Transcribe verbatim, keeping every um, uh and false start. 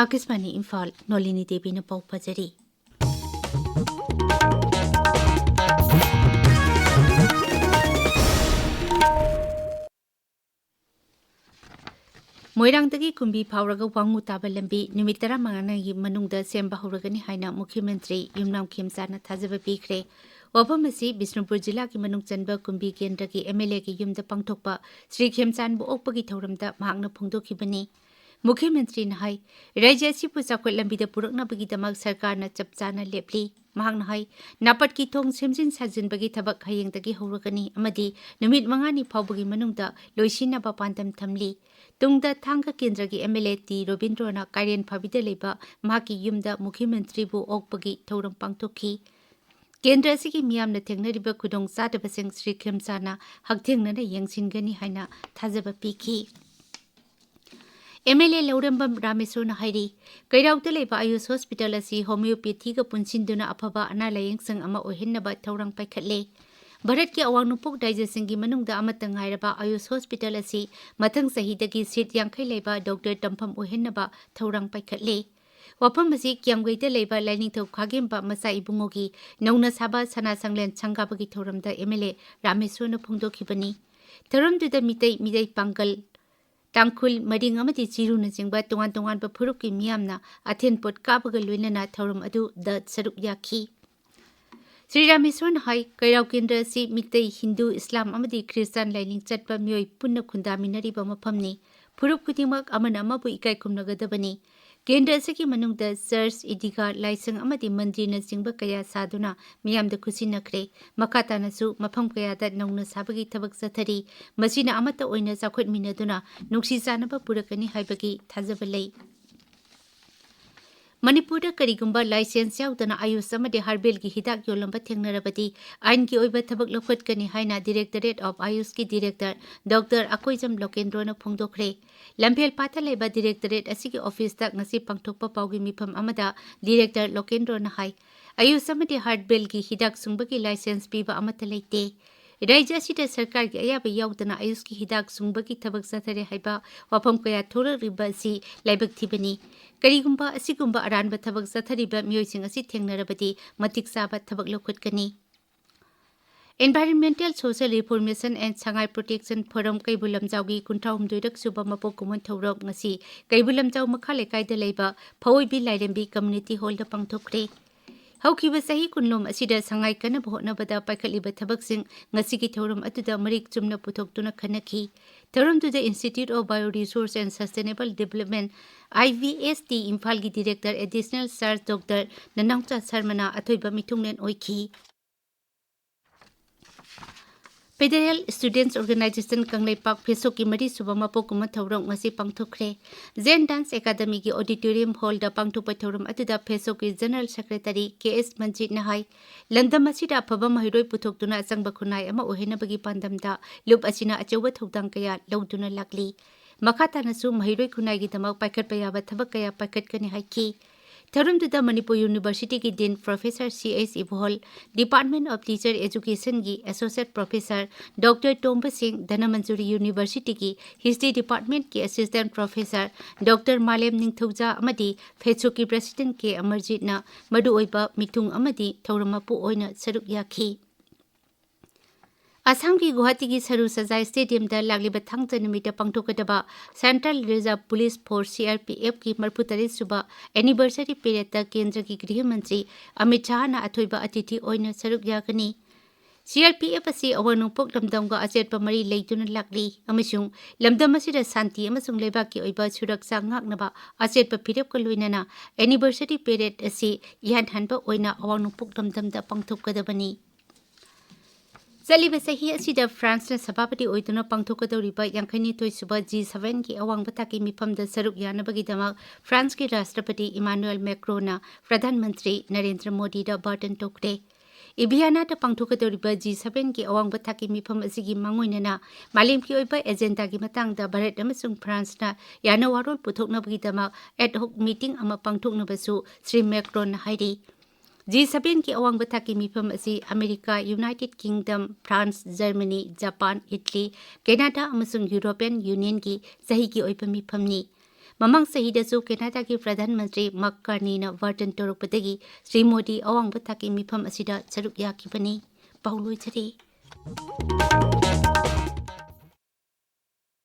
ꯑꯥꯀꯥꯁꯕꯥꯅꯤ ꯏꯝꯐꯥꯜ, ꯅꯣꯂꯤꯅꯤ ꯗꯦꯕꯤꯅ ꯄꯥꯎ ꯄꯥꯖꯔꯤ꯫ ꯃꯣꯏꯔꯥꯡꯗꯒꯤ ꯀꯨꯝꯕꯤ ꯐꯥꯎꯔꯒ ꯋꯥꯉꯨ ꯇꯥꯕ ꯂꯝꯕꯤ ꯅꯨꯃꯤꯠ ꯇꯔꯥꯃꯉꯥꯅꯤꯒꯤ ꯃꯅꯨꯡꯗ ꯁꯦꯝꯕ ꯍꯧꯔꯒꯅꯤ ꯍꯥꯏꯅ ꯃꯨꯈ꯭ꯌ ꯃꯟꯇ꯭ꯔꯤ ꯌꯨꯝꯅꯥꯝ ꯈꯦꯝꯆꯥꯟꯅ ꯊꯥꯖꯕ ꯄꯤꯈ꯭ꯔꯦ꯫ ꯋꯥꯐꯝ ꯑꯁꯤ ꯕꯤꯁꯅꯨꯄꯨꯔ ꯖꯤꯂꯥꯒꯤ ꯃꯅꯨꯡ ꯆꯟꯕ ꯀꯨꯝꯕꯤ ꯀꯦꯟꯗ꯭ꯔꯒꯤ ꯑꯦꯝ ꯑꯦꯜ ꯑꯦꯒꯤ ꯌꯨꯝꯗ ꯄꯥꯡꯊꯣꯛꯄ ꯁ꯭ꯔꯤ ꯈꯦꯝꯆꯥꯟꯕꯨ ꯑꯣꯛꯄꯒꯤ ꯊꯧꯔꯝꯗ ꯃꯍꯥꯛꯅ ꯐꯣꯡꯗꯣꯛꯈꯤꯕꯅꯤ꯫ ꯃꯨꯈ꯭ꯌ ꯃꯟꯇ꯭ꯔꯤꯅ ꯍꯥꯏ, ꯔꯥꯖ꯭ꯌ ꯑꯁꯤꯕꯨ ꯆꯥꯎꯈꯠ ꯂꯝꯕꯤꯗ ꯄꯨꯔꯛꯅꯕꯒꯤꯗꯃꯛ ꯁꯔꯀꯥꯔꯅ ꯆꯞ ꯆꯥꯅ ꯂꯦꯞꯂꯤ꯫ ꯃꯍꯥꯛꯅ ꯍꯥꯏ, ꯅꯥꯄꯠꯀꯤ ꯊꯣꯡ ꯁꯦꯝꯖꯤꯟ ꯁꯥꯖꯤꯟꯕꯒꯤ ꯊꯕꯛ ꯍꯌꯦꯡꯗꯒꯤ ꯍꯧꯔꯒꯅꯤ ꯑꯃꯗꯤ ꯅꯨꯃꯤꯠ ꯃꯉꯥꯅꯤ ꯐꯥꯎꯕꯒꯤ ꯃꯅꯨꯡꯗ ꯂꯣꯏꯁꯤꯟꯅꯕ ꯄꯥꯟꯗꯝ ꯊꯝꯂꯤ꯫ ꯇꯨꯡꯗ ꯊꯥꯡꯒ ꯀꯦꯟꯗ꯭ꯔꯒꯤ ꯑꯦꯝ ꯑꯦꯜ ꯑꯦ ꯇꯤ ꯔꯣꯕꯤꯟꯗ꯭ꯔꯣꯅ ꯀꯥꯏꯔꯦꯟ ꯐꯥꯕꯤꯗ ꯂꯩꯕ ꯃꯍꯥꯛꯀꯤ ꯌꯨꯝꯗ ꯃꯨꯈ꯭ꯌ ꯃꯟꯇ꯭ꯔꯤꯕꯨ ꯑꯣꯛꯄꯒꯤ ꯊꯧꯔꯝ ꯄꯥꯡꯊꯣꯛꯈꯤ꯫ ꯀꯦꯟꯗ꯭ꯔ ꯑꯁꯤꯒꯤ ꯃꯤꯌꯥꯝꯅ ꯊꯦꯡꯅꯔꯤꯕ ꯈꯨꯗꯣꯡꯆꯥꯗꯕꯁꯤꯡ ꯁ꯭ꯔꯤ ꯈꯦꯝꯆꯥꯟꯅ ꯍꯛꯊꯦꯡꯅꯅ ꯌꯦꯡꯁꯤꯟꯒꯅꯤ ꯍꯥꯏꯅ ꯊꯥꯖꯕ ꯄꯤꯈꯤ꯫ ꯑꯦꯝ ꯑꯦꯜ ꯑꯦ ꯂꯧꯔꯦꯝꯕꯝ ꯔꯥꯃꯦꯁꯣꯔꯅ ꯍꯥꯏꯔꯤ, ꯀꯩꯔꯥꯎꯗ ꯂꯩꯕ ꯑꯌꯨꯁ ꯍꯣꯁꯄꯤꯇꯥꯜ ꯑꯁꯤ ꯍꯣꯃꯤꯌꯣꯄꯦꯊꯤꯒ ꯄꯨꯟꯁꯤꯟꯗꯨꯅ ꯑꯐꯕ ꯑꯅꯥ ꯂꯥꯌꯦꯡꯁꯪ ꯑꯃ ꯑꯣꯏꯍꯟꯅꯕ ꯊꯧꯔꯥꯡ ꯄꯥꯏꯈꯠꯂꯦ꯫ ꯚꯥꯔꯠꯀꯤ ꯑꯋꯥꯡ ꯅꯣꯡꯄꯣꯛ ꯔꯥꯖ꯭ꯌꯁꯤꯡꯒꯤ ꯃꯅꯨꯡꯗ ꯑꯃꯠꯇ ꯉꯥꯏꯔꯕ ꯑꯌꯨꯁ ꯍꯣꯁꯄꯤꯇꯥꯜ ꯑꯁꯤ ꯃꯊꯪ ꯆꯍꯤꯗꯒꯤ ꯁꯤꯠ ꯌꯥꯡꯈꯩ ꯂꯩꯕ ꯗꯣꯛꯇꯔ ꯇꯝꯐꯝ ꯑꯣꯏꯍꯟꯅꯕ ꯊꯧꯔꯥꯡ ꯄꯥꯏꯈꯠꯂꯦ꯫ ꯋꯥꯐꯝ ꯑꯁꯤ ꯀꯤꯌꯥꯝꯒꯩꯗ ꯂꯩꯕ ꯂꯥꯏꯅꯤꯡꯊꯧ ꯈꯥꯒꯦꯝꯕ ꯃꯆꯥ ꯏꯕꯨꯡꯉꯣꯒꯤ ꯅꯧꯅ ꯁꯥꯕ ꯁꯅꯥ ꯁꯪꯂꯦꯟ ꯁꯪꯒꯥꯕꯒꯤ ꯊꯧꯔꯝꯗ ꯑꯦꯝ ꯑꯦꯜ ꯑꯦ ꯔꯥꯃꯦꯁꯣꯔꯅ ꯐꯣꯡꯗꯣꯛꯈꯤꯕꯅꯤ꯫ ꯊꯧꯔꯝꯗꯨꯗ ꯃꯤꯇꯩ, ꯃꯤꯇꯩ ꯄꯥꯡꯒꯜ, ꯇꯥꯡꯈꯨꯜ, ꯃꯔꯤꯡ ꯑꯃꯗꯤ ꯆꯤꯔꯨꯅꯆꯤꯡꯕ ꯇꯣꯉꯥꯟ ꯇꯣꯉꯥꯟꯕ ꯐꯨꯔꯨꯞꯀꯤ ꯃꯤꯌꯥꯝꯅ ꯑꯊꯦꯟ ꯄꯣꯠ ꯀꯥꯞꯄꯒ ꯂꯣꯏꯅꯅ ꯊꯧꯔꯝ ꯑꯗꯨꯗ ꯁꯔꯨꯛ ꯌꯥꯈꯤ꯫ ꯁ꯭ꯔꯤ ꯔꯥꯃꯦꯁꯣꯔꯅ ꯍꯥꯏ, ꯀꯩꯔꯥꯎ ꯀꯦꯟꯗ꯭ꯔ ꯑꯁꯤ ꯃꯤꯇꯩ, ꯍꯤꯟꯗꯨ, ꯏꯁꯂꯥꯝ ꯑꯃꯗꯤ ꯈ꯭ꯔꯤꯁꯇꯥꯟ ꯂꯥꯏꯅꯤꯡ ꯆꯠꯄ ꯃꯤꯑꯣꯏ ꯄꯨꯟꯅ ꯈꯨꯟꯗꯥꯃꯤꯟꯅꯔꯤꯕ ꯃꯐꯝꯅꯤ꯫ ꯐꯨꯔꯨꯞ ꯈꯨꯗꯤꯡꯃꯛ ꯑꯃꯅ ꯑꯃꯕꯨ ꯏꯀꯥꯏ ꯈꯨꯝꯅꯒꯗꯕꯅꯤ꯫ ꯀꯦꯟꯗ꯭ꯔ ꯑꯁꯤꯒꯤ ꯃꯅꯨꯡꯗ ꯆꯔꯆ, ꯏꯗꯤꯒꯥ, ꯂꯥꯏꯁꯪ ꯑꯃꯗꯤ ꯃꯟꯗꯤꯔꯅꯆꯤꯡꯕ ꯀꯌꯥ ꯁꯥꯗꯨꯅ ꯃꯤꯌꯥꯝꯗ ꯈꯨꯠꯁꯤꯟꯅꯈ꯭ꯔꯦ꯫ ꯃꯈꯥ ꯇꯥꯅꯁꯨ ꯃꯐꯝ ꯀꯌꯥꯗ ꯅꯧꯅ ꯁꯥꯕꯒꯤ ꯊꯕꯛ ꯆꯠꯊꯔꯤ꯫ ꯃꯁꯤꯅ ꯑꯃꯠꯇ ꯑꯣꯏꯅ ꯆꯥꯎꯈꯠꯃꯤꯟꯅꯗꯨꯅ ꯅꯨꯡꯁꯤ ꯆꯥꯟꯅꯕ ꯄꯨꯔꯛꯀꯅꯤ ꯍꯥꯏꯕꯒꯤ ꯊꯥꯖꯕ ꯂꯩ꯫ ꯃꯅꯤꯄꯨꯔꯗ ꯀꯔꯤꯒꯨꯝꯕ ꯂꯥꯏꯁꯦꯟꯁ ꯌꯥꯎꯗꯅ ꯑꯌꯨꯁ ꯑꯃꯗꯤ ꯍꯔꯕꯦꯜꯒꯤ ꯍꯤꯗꯥꯛ ꯌꯣꯜꯂꯝꯕ ꯊꯦꯡꯅꯔꯕꯗꯤ ꯑꯥꯏꯟꯒꯤ ꯑꯣꯏꯕ ꯊꯕꯛ ꯂꯧꯈꯠꯀꯅꯤ ꯍꯥꯏꯅ Directorate of Ayushꯀꯤ director doctor Akoijam ꯂꯣꯀꯦꯟꯗ꯭ꯔꯣꯅ ꯐꯣꯡꯗꯣꯛꯈ꯭ꯔꯦ꯫ ꯂꯝꯐꯦꯜꯄꯥꯠꯇ ꯂꯩꯕ ꯗꯤꯔꯦꯛꯇꯣꯔꯦꯠ ꯑꯁꯤꯒꯤ ꯑꯣꯐꯤꯁꯇ ꯉꯁꯤ ꯄꯥꯡꯊꯣꯛꯄ ꯄꯥꯎꯒꯤ ꯃꯤꯐꯝ ꯑꯃꯗ ꯗꯤꯔꯦꯛꯇꯔ ꯂꯣꯀꯦꯟꯗ꯭ꯔꯣꯅ ꯍꯥꯏ, ꯑꯌꯨꯁ ꯑꯃꯗꯤ ꯍꯔꯕꯦꯜꯒꯤ ꯍꯤꯗꯥꯛ ꯁꯨꯡꯕꯒꯤ ꯂꯥꯏꯁꯦꯟꯁ ꯄꯤꯕ ꯑꯃꯠꯇ ꯂꯩꯇꯦ꯫ ꯔꯥꯖ꯭ꯌ ꯑꯁꯤꯗ ꯁꯔꯀꯥꯔꯒꯤ ꯑꯌꯥꯕ ꯌꯥꯎꯗꯅ ꯑꯌꯨꯁꯀꯤ ꯍꯤꯗꯥꯛ ꯁꯨꯡꯕꯒꯤ ꯊꯕꯛ ꯆꯠꯊꯔꯦ ꯍꯥꯏꯕ ꯋꯥꯐꯝ ꯀꯌꯥ ꯊꯣꯛꯂꯛꯂꯤꯕ ꯑꯁꯤ ꯂꯥꯏꯕꯛ ꯊꯤꯕꯅꯤ꯫ ꯀꯔꯤꯒꯨꯝꯕ ꯑꯁꯤꯒꯨꯝꯕ ꯑꯔꯥꯟꯕ ꯊꯕꯛ ꯆꯠꯊꯔꯤꯕ ꯃꯤꯑꯣꯏꯁꯤꯡ ꯑꯁꯤ ꯊꯦꯡꯅꯔꯕꯗꯤ ꯃꯇꯤꯛ ꯆꯥꯕ ꯊꯕꯛ ꯂꯧꯈꯠꯀꯅꯤ꯫ Environmental Social Reformation and Sangai Protection Forum ꯀꯩꯕꯨꯜ ꯂꯝꯖꯥꯎꯒꯤ ꯀꯨꯟꯊ꯭ꯔꯥ ꯍꯨꯝꯗꯣꯏꯔꯛ ꯁꯨꯕ ꯃꯄꯣꯛ ꯀꯨꯝꯑꯣꯟ ꯊꯧꯔꯝ ꯉꯁꯤ ꯀꯩꯕꯨꯜ ꯂꯝꯖꯥꯎ ꯃꯈꯥ ꯂꯩꯀꯥꯏꯗ ꯂꯩꯕ ꯐꯋꯣꯏꯕꯤ ꯂꯥꯏꯔꯦꯝꯕꯤ Community Hall ꯗ ꯄꯥꯡꯊꯣꯛꯈ꯭ꯔꯦ꯫ ꯍꯧꯈꯤꯕ ꯆꯍꯤ ꯀꯨꯟꯂꯣꯝ ꯑꯁꯤꯗ ꯁꯉꯥꯏ ꯀꯟꯅꯕ ꯍꯣꯠꯅꯕꯗ ꯄꯥꯏꯈꯠꯂꯤꯕ ꯊꯕꯛꯁꯤꯡ ꯉꯁꯤꯒꯤ ꯊꯧꯔꯝ ꯑꯗꯨꯗ ꯃꯔꯤꯛ ꯆꯨꯝꯅ ꯄꯨꯊꯣꯛꯇꯨꯅ ꯈꯟꯅꯈꯤ꯫ ꯊꯧꯔꯝꯗꯨꯗ Institute of Bio Resource and Sustainable Development, I V S T, ꯏꯝꯐꯥꯜꯒꯤ Director Additional Charge Doctor ꯅꯅꯥꯎꯆꯥ ꯁꯔꯃꯅ ꯑꯊꯣꯏꯕ ꯃꯤꯊꯨꯡꯂꯦꯟ ꯑꯣꯏꯈꯤ꯫ Federal Students Organization ꯀꯪꯂꯩꯄꯥꯛ ꯐꯦꯁꯣꯛꯀꯤ ꯃꯔꯤꯁꯨꯕ ꯃꯄꯣꯛ ꯀꯨꯝꯑꯣꯟ ꯊꯧꯔꯝ ꯉꯁꯤ ꯄꯥꯡꯊꯣꯛꯈ꯭ꯔꯦ꯫ Zen Dance Academy ꯒꯤ Auditorium Hall ꯗ ꯄꯥꯡꯊꯣꯛꯄ ꯊꯧꯔꯝ ꯑꯗꯨꯗ ꯐꯦꯁꯣꯛꯀꯤ General Secretary ꯀꯦ ꯑꯦꯁ ꯃꯟꯖꯤꯠꯅ ꯍꯥꯏ, ꯂꯝꯗꯝ ꯑꯁꯤꯗ ꯑꯐꯕ ꯃꯍꯩꯔꯣꯏ ꯄꯨꯊꯣꯛꯇꯨꯅ ꯑꯆꯪꯕ ꯈꯨꯟꯅꯥꯏ ꯑꯃ ꯑꯣꯏꯍꯟꯅꯕꯒꯤ ꯄꯥꯟꯗꯝꯗ ꯂꯨꯞ ꯑꯁꯤꯅ ꯑꯆꯧꯕ ꯊꯧꯗꯥꯡ ꯀꯌꯥ ꯂꯧꯗꯨꯅ ꯂꯥꯛꯂꯤ꯫ ꯃꯈꯥ ꯇꯥꯅꯁꯨ ꯃꯍꯩꯔꯣꯏ ꯈꯨꯟꯅꯥꯏꯒꯤꯗꯃꯛ ꯄꯥꯏꯈꯠꯄ ꯌꯥꯕ ꯊꯕꯛ ꯀꯌꯥ ꯄꯥꯏꯈꯠꯀꯅꯤ ꯍꯥꯏꯈꯤ꯫ ꯊꯧꯔꯝꯗꯨꯗ ꯃꯅꯤꯄꯨꯔ University ꯒꯤ Dean Professor C H Ibohal, Department of Teacher Education ꯒꯤ Associate Professor Doctor Tomba Singh, Dhanamanjuri University ꯒꯤ History Department ꯀꯤ Assistant Professor Doctor ꯃꯥꯂꯦꯝ ꯅꯤꯡꯊꯧꯖꯥ ꯑꯃꯗꯤ ꯐꯦꯁꯣꯛꯀꯤ President ꯀꯦ ꯑꯃꯔꯖꯤꯠꯅ ꯃꯔꯨꯑꯣꯏꯕ ꯃꯤꯊꯨꯡ ꯑꯃꯗꯤ ꯊꯧꯔꯝ ꯃꯄꯨ ꯑꯣꯏꯅ ꯁꯔꯨꯛ ꯌꯥꯈꯤ꯫ ꯑꯁꯥꯝꯒꯤ ꯒꯨꯋꯥꯍꯥꯇꯤꯒꯤ ꯁꯔꯨ ꯁꯖꯥꯏ Stadium ꯗ ꯂꯥꯛꯂꯤꯕ ꯊꯥꯡꯖ ꯅꯨꯃꯤꯠꯇ ꯄꯥꯡꯊꯣꯛꯀꯗꯕ Central Reserve Police Force, C R P F ꯀꯤ ꯃꯔꯤꯐꯨ ꯇꯔꯦꯠ ꯁꯨꯕ Anniversary Parade ꯇ ꯀꯦꯟꯗ꯭ꯔꯒꯤ ꯒ꯭ꯔꯤꯍ ꯃꯟꯇ꯭ꯔꯤ ꯑꯃꯤꯠ ꯁꯥꯍꯅ ꯑꯊꯣꯏꯕ ꯑꯇꯤꯊꯤ ꯑꯣꯏꯅ ꯁꯔꯨꯛ ꯌꯥꯒꯅꯤ꯫ C R P F ꯑꯁꯤ ꯑꯋꯥꯡ ꯅꯣꯡꯄꯣꯛ ꯂꯝꯗꯝꯒ ꯑꯆꯦꯠꯄ ꯃꯔꯤ ꯂꯩꯗꯨꯅ ꯂꯥꯛꯂꯤ ꯑꯃꯁꯨꯡ ꯂꯝꯗꯝ ꯑꯁꯤꯗ ꯁꯥꯟꯇꯤ ꯑꯃꯁꯨꯡ ꯂꯩꯕꯥꯛꯀꯤ ꯑꯣꯏꯕ ꯁꯨꯔꯛꯆꯥ ꯉꯥꯛꯅꯕ ꯑꯆꯦꯠꯄ ꯐꯤꯔꯦꯞꯀ ꯂꯣꯏꯅꯅ Anniversary Parade ꯑꯁꯤ ꯏꯍꯥꯟ ꯍꯥꯟꯕ ꯑꯣꯏꯅ ꯑꯋꯥꯡ ꯅꯣꯡꯄꯣꯛ ꯂꯝꯗꯝꯗ ꯄꯥꯡꯊꯣꯛꯀꯗꯕꯅꯤ꯫ ꯆꯠꯂꯤꯕ ꯆꯍꯤ ꯑꯁꯤꯗ ꯐ꯭ꯔꯥꯟꯁꯅ ꯁꯚꯥꯄꯇꯤ ꯑꯣꯏꯗꯨꯅ ꯄꯥꯡꯊꯣꯛꯀꯗꯧꯔꯤꯕ ꯌꯥꯡꯈꯩꯅꯤꯊꯣꯏ ꯁꯨꯕ G seven ꯒꯤ ꯑꯋꯥꯡꯕ ꯊꯥꯛꯀꯤ ꯃꯤꯐꯝꯗ ꯁꯔꯨꯛ ꯌꯥꯅꯕꯒꯤꯗꯃꯛ ꯐ꯭ꯔꯥꯟꯁꯀꯤ ꯔꯥꯁꯇ꯭ꯔꯄꯇꯤ ꯏꯃꯥꯅꯨꯑꯦꯜ ꯃꯦꯀ꯭ꯔꯣꯟꯅ ꯄ꯭ꯔꯙꯥꯟ ꯃꯟꯇ꯭ꯔꯤ ꯅꯔꯦꯟꯗ꯭ꯔ ꯃꯣꯗꯤꯗ ꯕꯥꯔꯇꯟ ꯇꯧꯈ꯭ꯔꯦ꯫ ꯏꯕꯤꯌꯥꯅꯥꯗ ꯄꯥꯡꯊꯣꯛꯀꯗꯧꯔꯤꯕ G seven ꯒꯤ ꯑꯋꯥꯡꯕ ꯊꯥꯛꯀꯤ ꯃꯤꯐꯝ ꯑꯁꯤꯒꯤ ꯃꯥꯡꯑꯣꯏꯅꯅ ꯃꯥꯂꯦꯝꯒꯤ ꯑꯣꯏꯕ ꯑꯦꯖꯦꯟꯗꯥꯒꯤ ꯃꯇꯥꯡꯗ ꯚꯥꯔꯠ ꯑꯃꯁꯨꯡ ꯐ꯭ꯔꯥꯟꯁꯅ ꯌꯥꯅ ꯋꯥꯔꯣꯜ ꯄꯨꯊꯣꯛꯅꯕꯒꯤꯗꯃꯛ ad hoc meeting ꯑꯃ ꯄꯥꯡꯊꯣꯛꯅꯕꯁꯨ ꯁ꯭ꯔꯤ ꯃꯦꯀ꯭ꯔꯣꯟꯅ ꯍꯥꯏꯔꯤ꯫ G seven ꯒꯤ ꯑꯋꯥꯡꯕ ꯊꯥꯛꯀꯤ ꯃꯤꯐꯝ ꯑꯁꯤ America, United Kingdom, France, Germany, Japan, Italy, Canada ꯑꯃꯁꯨꯡ European Union ꯒꯤ ꯆꯍꯤꯒꯤ ꯑꯣꯏꯕ ꯃꯤꯐꯝꯅꯤ꯫ ꯃꯃꯥꯡ ꯆꯍꯤꯗꯁꯨ ꯀꯦꯅꯥꯗꯥꯒꯤ ꯄ꯭ꯔꯙꯥꯟ ꯃꯟꯇ꯭ꯔꯤ ꯃꯥꯔꯛ ꯀꯥꯔꯅꯤꯅ ꯋꯥꯔꯇꯟ ꯇꯧꯔꯛꯄꯗꯒꯤ ꯁ꯭ꯔꯤ ꯃꯣꯗꯤ ꯑꯋꯥꯡꯕ ꯊꯥꯛꯀꯤ ꯃꯤꯐꯝ ꯑꯁꯤꯗ ꯁꯔꯨꯛ ꯌꯥꯈꯤꯕꯅꯤ꯫ ꯄꯥꯎ ꯂꯣꯏꯖꯔꯦ꯫